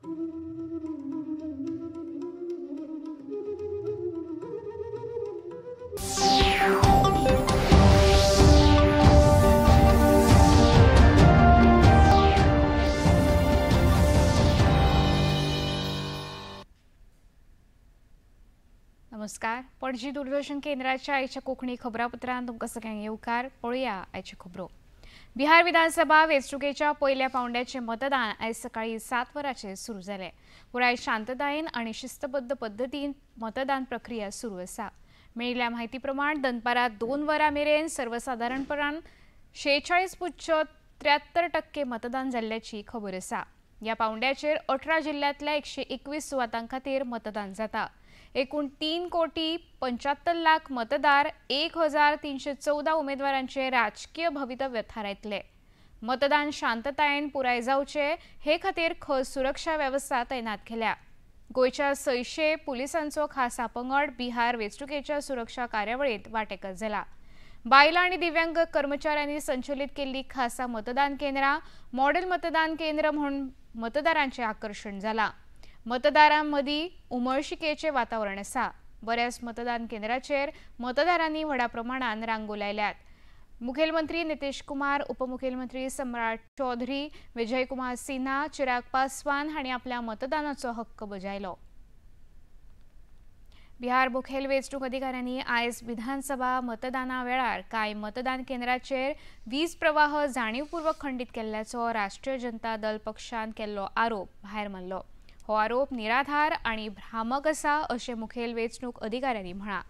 नमस्कार, पणजी दूरदर्शन केंद्राच्या आयच्या कोंकणी खबरापत्रांत तुमकां सगळ्यांक येवकार. पळोवया आयच्यो खबरो. बिहार विधानसभा वेंचणुकेच्या पयल्या पावंड्याचें मतदान आयज सकाळीं 7 वरांचेर सुरू जालें. पुराय शांततायेन आनी शिस्तबद्ध पद्दतीन मतदान प्रक्रिया सुरू आसा. मेळिल्ल्या म्हायती प्रमाण दनपारां 2 वरां मेरेन सर्वसादारणपणान 46.73% मतदान जाल्ल्याची खबर आसा. ह्या पावंड्याचेर 18 जिल्ल्यांतल्या 121 सुवातां खातीर मतदान जाता. एकूण 3,75,00,000 मतदार 1314 उमेदवारांचे राजकीय भवितव्य थारायतले. मतदान शांततायेन पुराय जावचे हे खातीर खर सुरक्षा वेवस्था तैनात केल्या. गोंयच्या 600 पुलिसांचो खासा पंगड बिहार वेंचणुकेच्या सुरक्षा कार्यावळींत वांटेकार जाला. बायलां आनी दिव्यांग कर्मचाऱ्यांनी संचलित केल्ली खासा मतदान केंद्रां मॉडेल मतदान केंद्र म्हूण मतदारांचें आकर्शण जाला. मतदारां मदीं उमळशिकेचें वातावरण आसा. बऱ्याच मतदान केंद्राचेर मतदारांनी व्हडा प्रमाणान रांगो लायल्यात. मुखेलमंत्री नितीश कुमार, उपमुखेलमंत्री सम्राट चौधरी, विजय कुमार सिन्हा, चिराग पासवान हांणी आपल्या मतदानाचो हक्क बजायलो. बिहार मुखेल वेंचणूक अधिकाऱ्यांनी आयज विधानसभा मतदाना वेळार कांय मतदान केंद्राचेर वीज प्रवाह जाणीवपूर्वक खंडीत केल्ल्याचो राष्ट्रीय जनता दल पक्षान केल्लो आरोप भायर मारलो. हो आरोप निराधार आनी भ्रामक आसा अशें मुखेल वेंचणूक अधिकाऱ्यांनी म्हळां.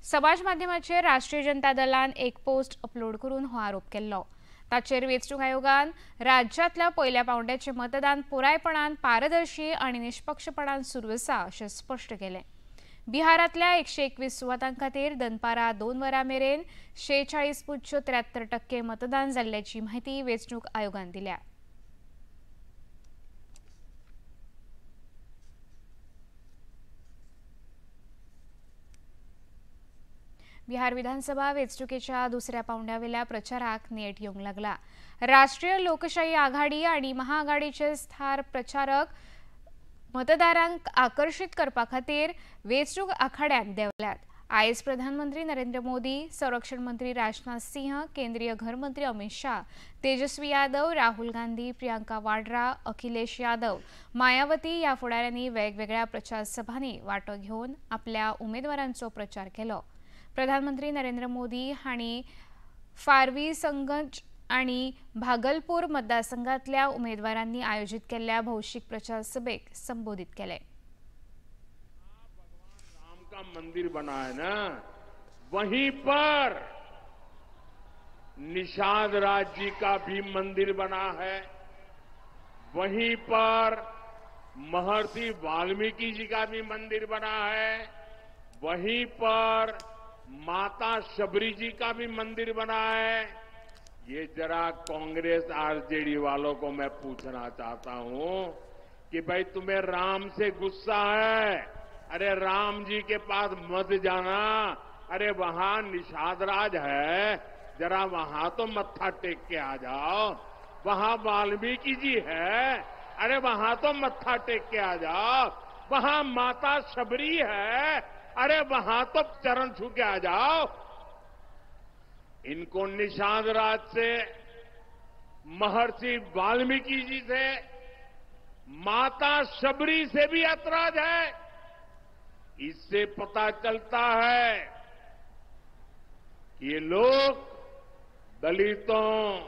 समाज माध्यमाचेर राष्ट्रीय जनता दलान एक पोस्ट अपलोड करून हो आरोप केल्लो. ताचेर वेंचणूक आयोगान राज्यांतल्या पयल्या पावंड्याचें मतदान पुरायपणान पारदर्शी आनी निष्पक्षपणान सुरू आसा अशें स्पश्ट केलें. बिहारांतल्या 121 सुवातां खातीर दनपारां 2 वरां मेरेन 46.73% मतदान जाल्ल्याची म्हायती वेंचणूक आयोगान दिल्या. बिहार विधानसभा वेंचणुकेच्या दुसऱ्या पावंड्यावेल्या प्रचाराक नेट येवंक लागला. राष्ट्रीय लोकशाही आघाडी आनी महाआघाडीचे स्टार प्रचारक मतदारांक आकर्शीत करपा खातीर वेंचणूक आखाड्यांत देंवल्यात. आयज प्रधानमंत्री नरेंद्र मोदी, संरक्षण मंत्री राजनाथ सिंह, केंद्रीय घरमंत्री अमित शाह, तेजस्वी यादव, राहुल गांधी, प्रियंका वाड्रा, अखिलेश यादव, मायावती ह्या फुडाऱ्यांनी वेगवेगळ्या प्रचार सभांनी वांटो घेवन आपल्या उमेदवारांचो प्रचार केलो. प्रधानमंत्री नरेंद्र मोदी हांणी फारबिसगंज आनी भागलपूर मतदारसंघातल्या उमेदवारांनी आयोजित केल्ल्या भौशीक प्रचार सभेक संबोधित केले. राम का मंदिर बना है ना, वहीं पर निषाद राज जी का भी मंदिर बना है, वहीं पर महर्षि वाल्मीकि जी का भी मंदिर बना है, वहीं पर माता शबरी जी का भी मंदिर बना है। ये जरा कांग्रेस आरजेडी वालों को मैं पूछना चाहता हूं कि भाई तुम्हें राम से गुस्सा है, अरे राम जी के पास मत जाना, अरे वहां निषाद राज है, जरा वहां तो मत्था टेक के आ जाओ, वहां वाल्मीकि जी है, अरे वहां तो मत्था टेक के आ जाओ, वहां माता शबरी है, अरे वहां तो चरण छू के आ जाओ। इनको निषाद राज से, महर्षि वाल्मीकि जी से, माता शबरी से भी ऐतराज है। इससे पता चलता है कि ये लोग दलितों,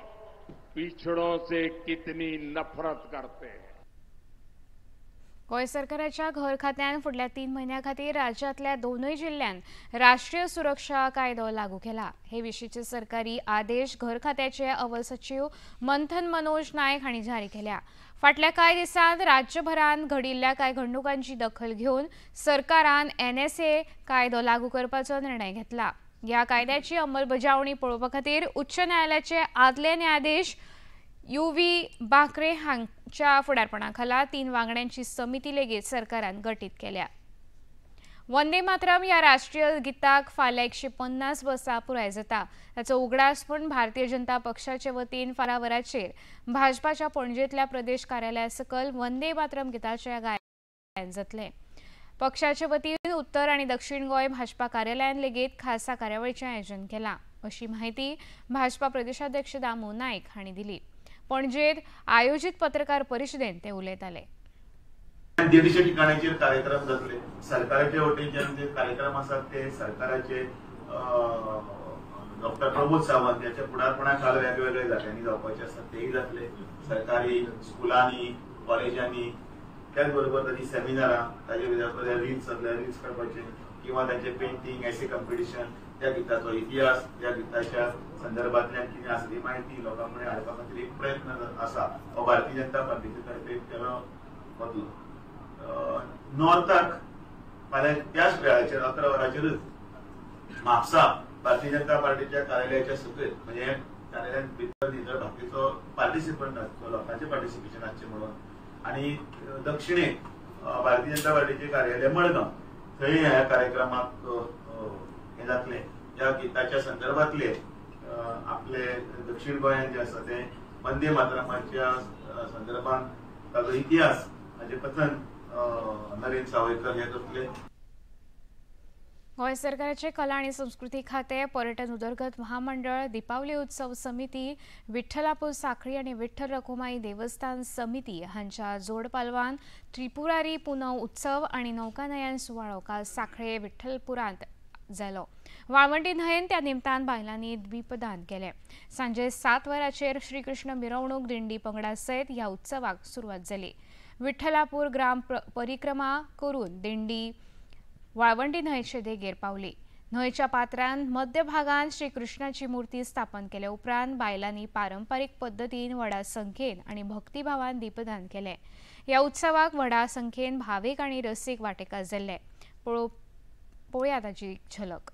पिछड़ों से कितनी नफरत करते हैं। गोंय सरकाराच्या घर खात्यान फुडल्या 3 म्हयन्यां खातीर राज्यांतल्या 2 जिल्ल्यांत राष्ट्रीय सुरक्षा कायदो लागू केला. हे विशींचे सरकारी आदेश घर खात्याचे अवर सचीव मंथन मनोज नायक हांणी जारी केल्या. फाटल्या कांय दिसांत राज्यभरांत घडिल्ल्या कांय घडणुकांची दखल घेवन सरकारान NSA कायदो लागू करपाचो निर्णय घेतला. ह्या कायद्याची अंमलबजावणी पळोवपा खातीर उच्च न्यायालयाचे आदले न्यायाधीश UV Bakre हांच्या फुडारपणाखाला 3 वांगड्यांची समिती लेगीत सरकारान गठीत केल्या. वंदे मातरम ह्या राष्ट्रीय गीताक फाल्यां 150 वर्सां पुराय जाता. ताचो उगडास म्हूण भारतीय जनता पक्षाचे वतीन फाल्यां वराचेर भाजपाच्या पणजेंतल्या प्रदेश कार्यालया सकयल वंदे मातरम गीताचें गायन जातलें. पक्षाचे वतीन उत्तर आनी दक्षिण गोंय भाजपा कार्यालयान लेगीत खासा कार्यावळीचें आयोजन केलां अशी माहिती भाजपा प्रदेशाध्यक्ष दामू नायक हांणी दिली. पणजेंत आयोजीत पत्रकार परिशदेंत ते उलयताले. 150 ठिकाणांचेर कार्यक्रम जातले. सरकाराचे वटेनच्यान जे कार्यक्रम आसात ते सरकाराचे डॉक्टर प्रमोद सावंत याच्या फुडारपणा खाला वेगवेगळ्या जाग्यांनी जावपाचे आसात तेय जातले. सरकारी स्कुलांनी, कॉलेजांनी, त्याच बरोबर ताची सेमिनारां, ताजे भितर रिल्स जातले, रिल्स काडपाचे किंवा तांचे पेंटींग, एसे कॉम्पिटिशन, त्या गीताचो इतिहास, त्या गीताच्या संदर्भांतल्यान कितें आसा ती म्हायती लोकां कडेन हाडपा खातीर एक प्रयत्न आसा हो भारतीय जनता पार्टीचे तर्फे केलो वतलो. नॉर्थाक फाल्यां त्याच वेळाचेर 11 वरांचेरच म्हापसा भारतीय जनता पार्टीच्या कार्यालयाच्या सकयल, म्हणजे कार्यालयान भितर भितर बाकीचो पार्टिसिपंट आसचो, लोकांचें पार्टिसिपेशन आसचें म्हणून. आनी दक्षिणेक भारतीय जनता पार्टीचें कार्यालय मडगांव थंय ह्या कार्यक्रमाक हें जातलें. ह्या गीताच्या संदर्भांतले आपले दक्षिण गोंयांत जें आसा तें वंदे मातरमाच्या संदर्भात ताजो इतिहास हाजें कथन नरेंद्र सावयकर हे करतले. गोंय सरकाराचे कला आनी संस्कृती खातें, पर्यटन उदरगत महामंडळ, दीपावली उत्सव समिती, विठ्ठलापूर साखळी आनी विठ्ठल रखुमाई देवस्थान समिती हांच्या जोडपालवान त्रिपुरारी पुनव उत्सव आनी नौकानयन सुवाळो काल साखळे विठ्ठलपुरांत जालो. वाळवंटी न्हंयेन त्या निमतान बायलांनी दीपदान केलें. सांजे 7 वरांचेर श्रीकृष्ण मिरवणूक दिंडी पंगडा सयत ह्या उत्सवाक सुरवात जाली. विठ्ठलापूर ग्राम परिक्रमा करून दिंडी वाळवंटी न्हंयचे देगेर पावली. न्हंयच्या पात्रांत मध्य भागांत श्रीकृष्णाची मूर्ती स्थापन केले उपरांत बायलांनी पारंपरीक पद्दतीन व्हडा संख्येन आनी भक्तिभावान दीपदान केलें. ह्या उत्सवाक व्हडा संख्येन भावीक आनी रसीक वांटेकार जाल्ले. पळोवया ताची झलक.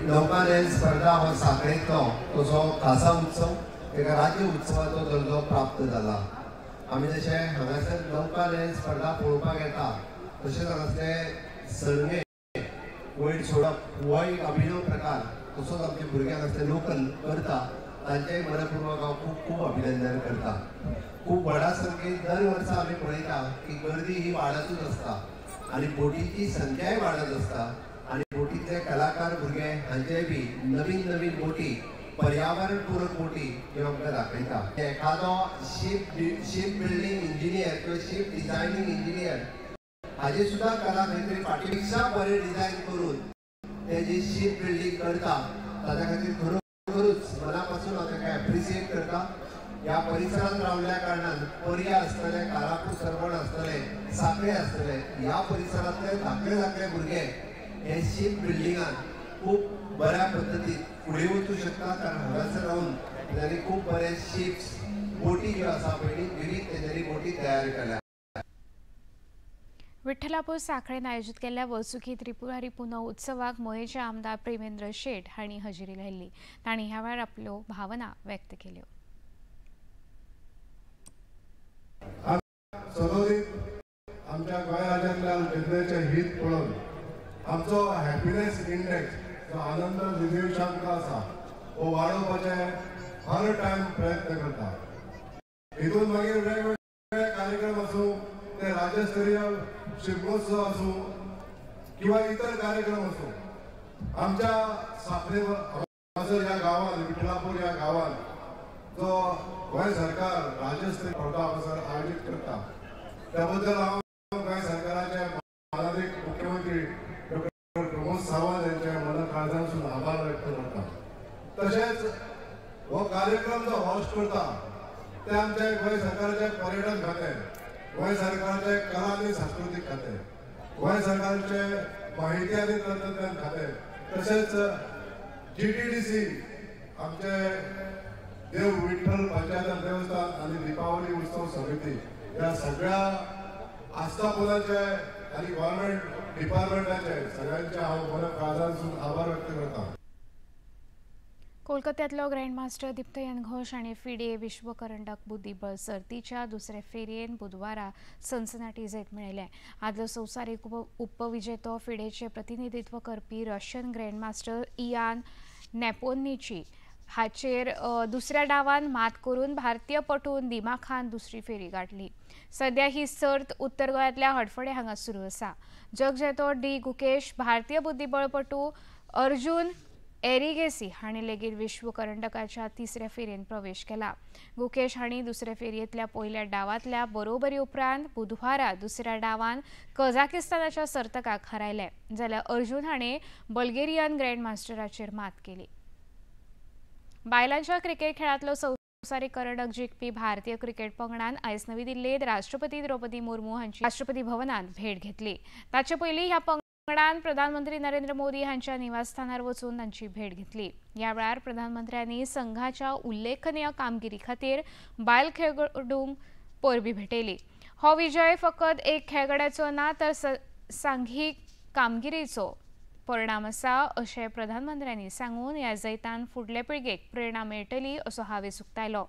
नौकानयन स्पर्धा हो साखळेंतलो तसो खासा उत्सव एका राज्य उत्सवाचो दर्जो प्राप्त जाला. आमी जशें हांगासर नौकानयन स्पर्धा पळोवपाक येता तशेंच हांगासले सणगे वयर सोडप हो एक अभिनव प्रकार तसोच आमच्या भुरग्यांक आसले लोकल करता तांचेय मनपूर्वक हांव खूब खूब अभिनंदन करता. खूब व्हडा संख्येन दर वर्सा आमी पळयता की गर्दी ही वाडतूच आसता आनी बोटीची संख्याय वाडत आसता आनी बोटींतले कलाकार भुरगे हांचे बी नवीन नवीन बोटी, पर्यावरण पूरक बोटी ह्यो आमकां दाखयता. एखादो शीप बिल्डींग इंजिनियर किंवा शीप डिझायनींग इंजिनियर हाजी सुद्दां कला खंय तरी फाटी पेक्षा बरें डिझायन करून ते जी शीप बिल्डींग करता ताच्या खातीर खरोखरूच मना पासून हांव ताका एप्रिसिएट करता. ह्या परिसरांत रावल्ल्या कारणान पर्या आसतले, कारापूर सरवण आसतले, साखळे आसतले, ह्या परिसरांतले धाकले धाकले भुरगे हे शीप बिल्डिंगान खूब बऱ्या पद्दतीन फुडें वचूं शकता. कारण हांगासर रावन तांणी खूब बरे शिप्स, बोटी ज्यो आसा पयलीं विवीध तेंच्यांनी बोटी तयार केल्या. विठ्ठलापूर साखळेन आयोजीत केल्ल्या वर्सुकी त्रिपुरारी पुनव उत्सवाक मयेचे आमदार प्रेमेंद्र शेट हांणी हजेरी लायिल्ली. तांणी ह्या वेळार आपल्यो भावना व्यक्त केल्यो. आमच्या गोंय राज्यांतल्या जनतेचें हित पळोवन आमचो हॅपिनेस इंडेक्स जो आनंद निर्देशांक आसा हो वाडोवपाचे हर टायम प्रयत्न करता. हितून मागीर वेगवेगळे कार्यक्रम आसूं, ते राज्यस्तरीय शिगमोत्सव आसूं किंवा इतर कार्यक्रम आसूं, आमच्या साखळे हांगासर ह्या गांवांत, विठ्ठलापूर ह्या गांवांत जो गोंय सरकार राज्यस्तरीय स्पर्धा हांगासर आयोजीत करता त्या बद्दल हांव गोंय सरकाराचे मानादीक मुख्यमंत्री डॉक्टर प्रमोद सावंत यांच्या मना काळजांतसून आभार व्यक्त करता. तशेंच हो कार्यक्रम जो होस्ट करता ते आमचे गोंय सरकाराचे पर्यटन खातें, गोंय सरकारचे कला आनी सांस्कृतीक खातें, गोंय सरकारचे माहिती आनी तंत्रज्ञान खातें, तशेंच GTDC आमचे देव विठ्ठल पंचायत देवस्थान आनी दीपावली उत्सव समिती ह्या सगळ्या आस्थापनाचे आनी गव्हर्मेंट डिपार्टमेंटाचे सगळ्यांचे हांव बऱ्या काळजांतसून आभार व्यक्त करता. कोलकात्यांतलो ग्रँडमास्टर दीप्तयन घोष हाणें फिडे विश्व करंडक बुद्धिबळ सर्तीच्या दुसरे फेरयेन बुधवारा सनसनाटी जैत मेळयलें. आदलो संवसारीक उपविजेतो फिडेचें प्रतिनिधित्व करपी रशियन ग्रँडमास्टर इयान नेपोन्नीची हाचेर दुसऱ्या डावान मात करून भारतीय पटून दिमाखान दुसरी फेरी गाठली. सध्या ही सर्त उत्तर गोंयांतल्या हडफडें हांगा सुरू आसा. जगजेतो डी गुकेश, भारतीय बुद्धिबळपटू अर्जुन एरिगेसी हांणी लेगीत विश्व करंडकाच्या तिसऱ्या फेरयेंत प्रवेश केला. गुकेश हांणी दुसऱ्या फेरयेंतल्या पयल्या डावांतल्या बरोबरी उपरांत बुधवारा दुसऱ्या डावान कझाकिस्तानाच्या सर्तकाक हारायले, जाल्यार अर्जुन हाणें बल्गेरियन ग्रँडमास्टराचेर मात केली. बायलांच्या क्रिकेट खेळांतलो संवसारीक करंडक जिखपी भारतीय क्रिकेट पंगडान आयज नवी दिल्लींत राष्ट्रपती द्रौपदी मुर्मू हांची राष्ट्रपती भवनांत भेट घेतली. ताचे पयलीं ह्या पंगडान प्रधानमंत्री नरेंद्र मोदी हांच्या निवासस्थानार वचून तांची भेट घेतली. ह्या वेळार प्रधानमंत्र्यांनी संघाच्या उल्लेखनीय कामगिरी खातीर बायल खेळगडूंक परबी भेटयली. हो विजय फकत एक खेळगड्याचो ना तर सांघीक कामगिरीचो परिणाम आसा अशें प्रधानमंत्र्यांनी सांगून ह्या जैतान फुडले पिळगेक प्रेरणा मेळटली असो हावेस उक्तायलो.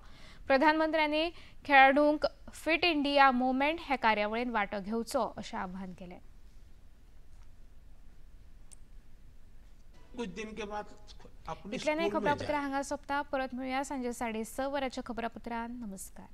प्रधानमंत्र्यांनी खेळाडूंक फिट इंडिया मुवमेंट हे कार्यावळींत वांटो घेवचो अशें आवाहन केलें. कुछ दिन के बाद अपने इतल्यान खबरापत्रां हांगा सोंपता. परत मेळुया सांजे 6:30 वरांच्या खबरापत्रान. नमस्कार.